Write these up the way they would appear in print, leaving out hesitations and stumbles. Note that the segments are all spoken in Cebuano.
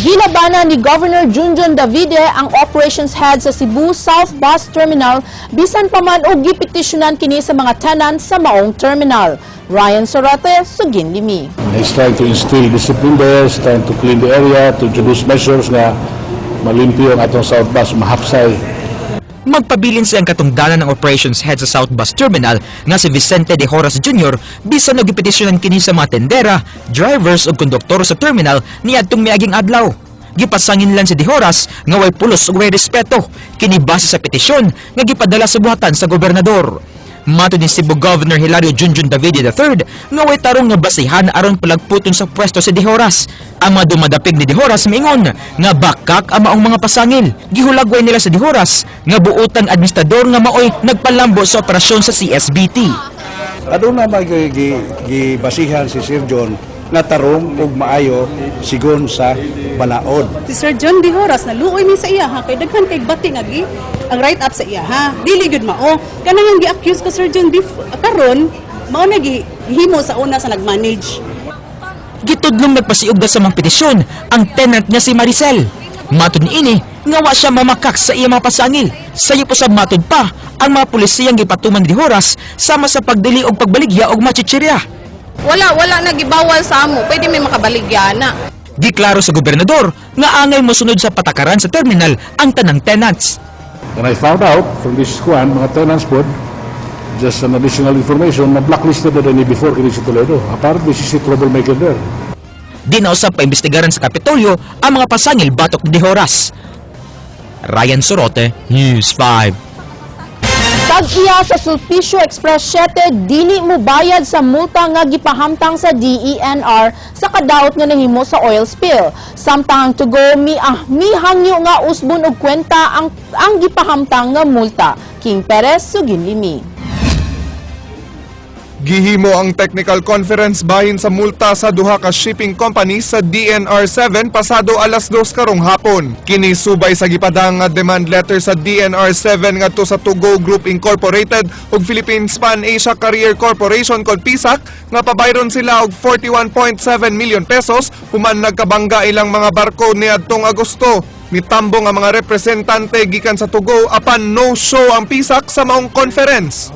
Gilabanan ni Governor Junjun Davide ang operations head sa Cebu South Bus Terminal bisan pa man og gipetisyonan kini sa mga tenant sa maong terminal. Ryan Sorate, Sugin Limi. He's trying to instill discipline there, he's trying to clean the area, to introduce measures nga malimpyo ang atong South Bus, mahapsay. Magpabilin sa iyang katungdanan ng operations head sa South Bus Terminal nga si Vicente de Horas Jr. bisan og gipetisyonan kini sa mga tendera, drivers ug konduktor sa terminal niadtong miaging adlaw. Gipasangin lang si de Horas nga way pulos ug way respeto kini base sa petisyon nga gipadala sa buhatan sa gobernador. Matod ni Cebu Governor Hilario Junjun Davide III nga way tarong nga basihan aron palagputon sa pwesto si De Horas. Ang mga dumadapig ni De Horas miingon nga bakak ang maong mga pasangil. Gihulagway nila sa De Horas nga buotang administrador nga maoy nagpalambo sa operasyon sa CSBT. Aduna may gibasihan si Sir John nga tarong ug maayo sigon sa balaod. Si Sir John De Horas, naluoy mi sa iya ha, kay daghan kay bati nga gi ang write up sa iya ha, dili gyud mao kanang ang gi-accuse ko Sir John karon mao na gihimo sa una sa nag-manage. Gitudlong nagpasiugda sa mga petisyon ang tenant nga si Maricel. Matod niini nga wa siya mamakak sa iya mga pasangil. Sayo po sa matod pa ang mga pulisiyang gipatuman ni De Horas sama sa pagdili og pagbaligya og machichirya. Wala, wala na gibawal sa amo. Pwede may makabaligya na. Giklaro sa gobernador nga angay mosunod sa patakaran sa terminal ang tanang tenants. And I found out from this kuan, mga tenants po, just an additional information, na blacklisted na din before kini si Toledo. Apparently, she's a troublemaker there. Di na usab paimbestigaran sa Kapitolyo ang mga pasangil batok ni De Horas. Ryan Sorote, News 5. Tag-iya sa Sulpicio Express 7 dili mo bayad sa multa nga gipahamtang sa DENR sa kadaot nga nahimo sa oil spill. Samtang ang 2GO mihangyo nga usbon og kwenta ang gipahamtang nga multa. King Perez, Sugin Limi. Gihimo ang technical conference bahin sa multa sa duha ka shipping company sa DNR 7 pasado alas 2 karong hapon. Kini subay sa gipadang nga demand letter sa DNR 7 ngadto sa 2GO Group Incorporated ug Philippine Span Asia Carrier Corporation kon PISAC nga pabayron sila og 41.7 million pesos human nagkabangga ilang mga barko niadtong Agosto. Mitambong ang mga representante gikan sa 2GO apan no show ang PISAC sa maong conference.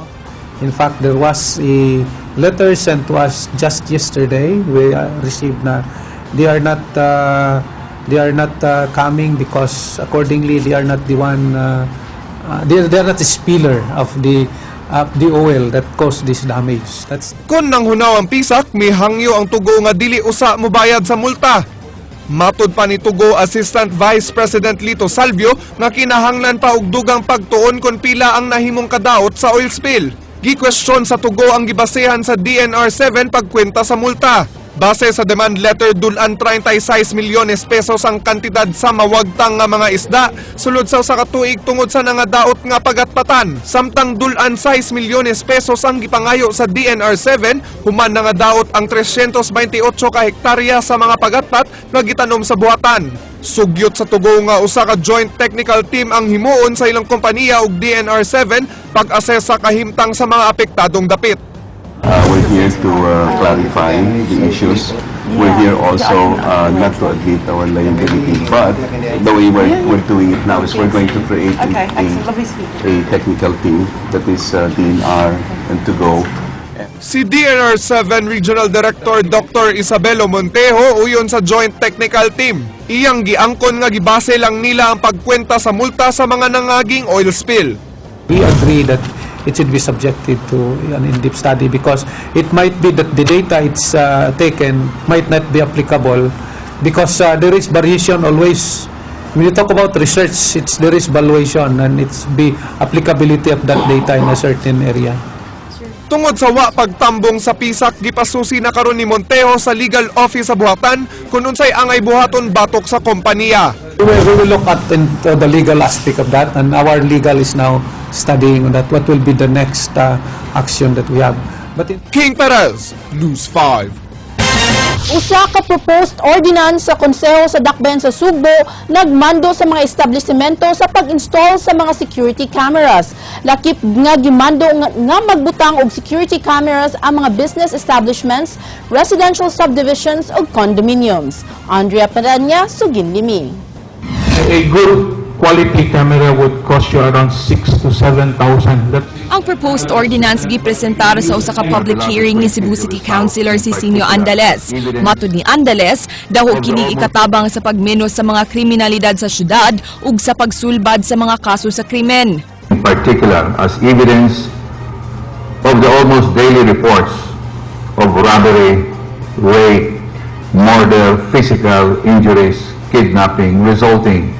In fact, there was a letter sent to us just yesterday. We received na they are not coming because accordingly they are not the one they are not the spiller of the oil that caused this damage. That's Kung nanghunaw ang PISAC, mihangyo ang 2GO nga dili usa mobayad sa multa. Matod pa ni 2GO Assistant Vice President Lito Salvio nga kinahanglan pa og dugang pagtuon kung pila ang nahimong kadaot sa oil spill. Gi-question sa 2GO ang gibasehan sa DNR 7 pagkwenta sa multa. Base sa demand letter, dulan 36 milyones pesos ang kantidad sa mawagtang nga mga isda sulod sa usa ka tuig tungod sa nangadaot nga pagatpatan. Samtang dulan 6 milyones pesos ang gipangayo sa DNR 7 human nangadaot ang 328 ka hektarya sa mga pagatpat nga gitanom sa buhatan. Sugyot sa 2GO nga usa ka joint technical team ang himuon sa ilang kompanya ug DNR 7 pag-assess sa kahimtang sa mga apektadong dapit. We're here to clarify the issues. We're here also not to admit our liability, but the way we're doing it now is we're going to create a technical team that is DNR and 2GO. Si DNR 7 Regional Director Dr. Isabelo Montejo uyon sa joint technical team. Iyang giangkon nga gibase lang nila ang pagkwenta sa multa sa mga nangaging oil spill. We agree that it should be subjected to an in-depth study because it might be that the data it's taken might not be applicable because there is variation always. When you talk about research, it's there is valuation and it's be applicability of that data in a certain area. Tungod sa wa pagtambong sa PISAC, gipasusi na karon ni Montejo sa legal office sa buhatan kung unsay angay buhaton batok sa kompanya. We will look at into the legal aspect of that, and our legal is now studying on that, what will be the next action that we have. But in King Perez, News 5. Usa ka proposed ordinance sa Konseho sa Dakbayan sa Sugbo nagmando sa mga establishmento sa pag-install sa mga security cameras. Lakip nga gimando nga magbutang og security cameras ang mga business establishments, residential subdivisions ug condominiums. Andrea Padanya, Suginlimi. A good quality camera would cost you around 6 to 7,000. That Ang proposed ordinance gipresentar sa usa ka public hearing ni Cebu City Councilor Sisinio Andales. Matud ni Andales, daho kini ikatabang sa pagmenos sa mga kriminalidad sa syudad ug sa pagsulbad sa mga kaso sa krimen. In particular as evidence of the almost daily reports of robbery, rape, murder, physical injuries, kidnapping, resulting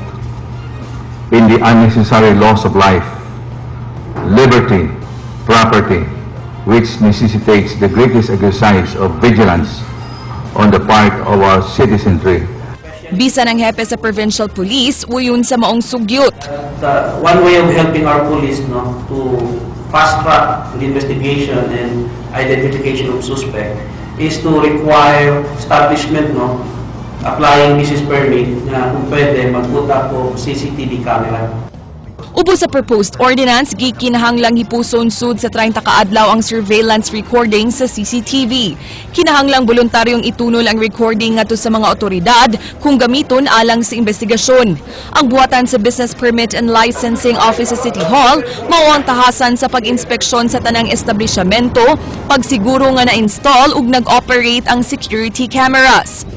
in the unnecessary loss of life, liberty, property, which necessitates the greatest exercise of vigilance on the part of our citizenry. Bisan ang hepe sa Provincial Police, uyon sa maong sugyot. One way of helping our police, no, to fast track the investigation and identification of suspect is to require establishment, no, applying business permit na kung pwede mag-put up of CCTV camera. Ubos sa proposed ordinance, gikinahanglang hipuson sud sa 30 ka adlaw ang surveillance recording sa CCTV. Kinahanglang voluntaryong itunol ang recording ngadto sa mga otoridad kung gamiton alang sa investigasyon. Ang buhatan sa Business Permit and Licensing Office sa City Hall mao ang tahasan sa pag-inspeksyon sa tanang establishmento, pagsiguro nga na-install ug nag-operate ang security cameras.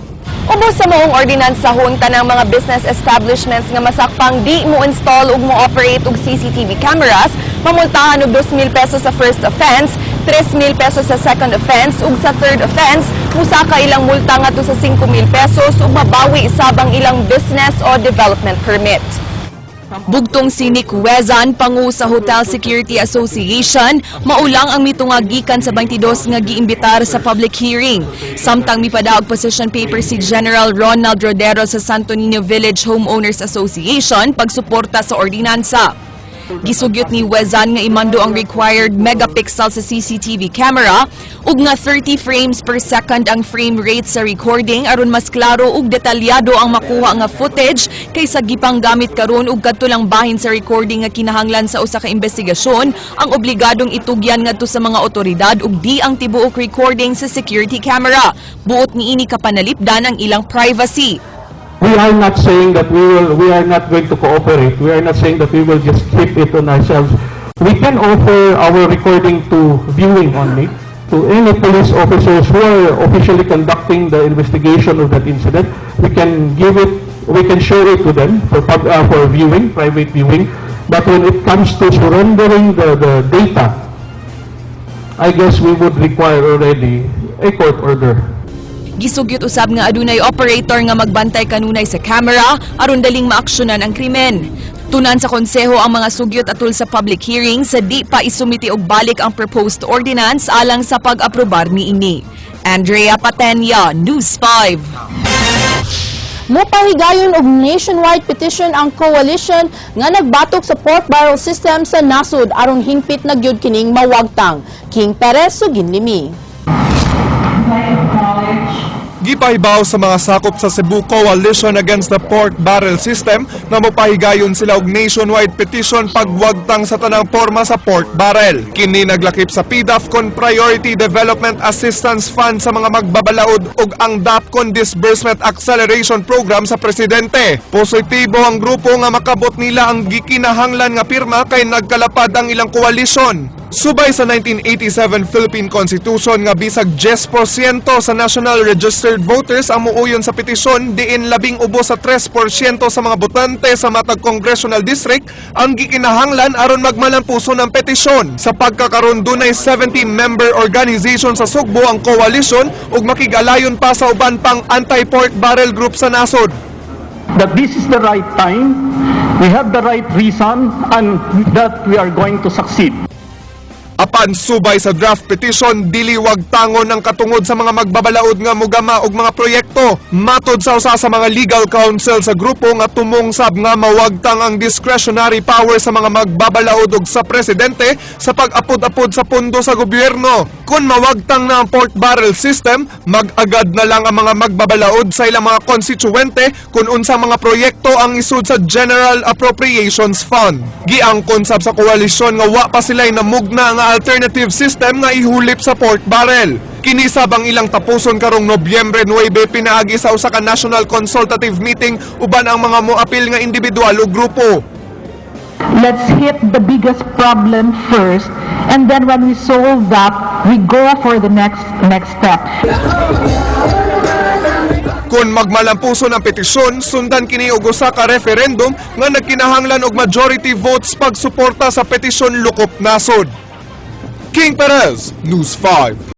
Ubos sa maong ordinance sa hunta ng mga business establishments nga masakpang di mo install ug mo operate og CCTV cameras, mamultahan og ₱2,000 sa first offense, ₱3,000 sa second offense ug sa third offense, musaka ilang multa ngadto sa ₱5,000 ug mabawi sab ang ilang business o development permit. Bugtong si Nick Wezan, pangu sa Hotel Security Association, mao lang ang mitungag gikan sa 22 nga giimbitar sa public hearing. Samtang mipadaog position paper si General Ronald Rodero sa Santo Niño Village Homeowners Association pagsuporta sa ordinansa. Gisugyot ni Wezan nga imando ang required megapixel sa CCTV camera ug nga 30 frames per second ang frame rate sa recording aron mas klaro ug detalyado ang makuha nga footage kaysa gipanggamit karon ug kadto lang bahin sa recording nga kinahanglan sa usa ka investigasyon ang obligadong itugyan ngadto sa mga otoridad ug di ang tibuok recording sa security camera. Buot niini kapanalipdan ang ilang privacy. We are not saying that we are not going to cooperate. We are not saying that we will just keep it on ourselves. We can offer our recording to viewing only to any police officers who are officially conducting the investigation of that incident. We can give it, we can show it to them for viewing, private viewing. But when it comes to surrendering the data, I guess we would require already a court order. Gisugyot usab nga adunay operator nga magbantay kanunay sa camera aron daling maaksyonan ang krimen. Tunan sa konseho ang mga sugyot atul sa public hearing sa di pa isumiti og balik ang proposed ordinance alang sa pag-aprobar niini. Andrea Patenya, News 5. Mopahigayon og nationwide petition ang coalition nga nagbatok sa pork barrel system sa nasod aron hingpit na gyud kining mawagtang. King Perez, Suginlimi. Gipahibaw sa mga sakop sa Cebu Coalition Against the Pork Barrel System nga mopahigayon sila og nationwide petition pagwagtang sa tanang porma sa pork barrel. Kini naglakip sa PDAFCON Priority Development Assistance Fund sa mga magbabalaod ug ang DAPCON Disbursement Acceleration Program sa presidente. Positibo ang grupo nga makabot nila ang gikinahanglan nga pirma kay nagkalapad ang ilang koalisyon. Subay sa 1987 Philippine Constitution nga bisag 10% sa national registered voters ang muuyon sa petisyon, diin 1.3% sa mga botante sa matag congressional district ang gikinahanglan aron magmalampuso ng petisyon. Sa pagkakaron, dunay 70 member organization sa Sugbo ang coalition ug makig-alayon pa sa uban pang anti-pork barrel group sa nasod. That this is the right time, we have the right reason, and that we are going to succeed. Apan subay sa draft petition, dili wagtangon ang katungod sa mga magbabalaod nga mugama og mga proyekto. Matod sa usa sa mga legal counsel sa grupo nga tumong sab nga mawagtang ang discretionary power sa mga magbabalaod og sa presidente sa pag-apod-apod sa pondo sa gobyerno. Kung mawagtang na ang pork barrel system, mag-agad na lang ang mga magbabalaod sa ilang mga konstituente kung unsa mga proyekto ang isud sa General Appropriations Fund. Giangkon sab sa koalisyon nga wa pa sila'y namugna nga alternative system nga ihulip sa pork barrel. Kini sab ang ilang tapuson karong Nobyembre 9 pinaagi sa usa ka national consultative meeting uban ang mga moapil nga individual o grupo. Let's hit the biggest problem first, and then when we solve that, we go for the next step. Kung magmalampuson ang petisyon, sundan kini og usa ka referendum nga nagkinahanglan og majority votes pagsuporta sa petisyon lokop nasod. King Perez, News 5.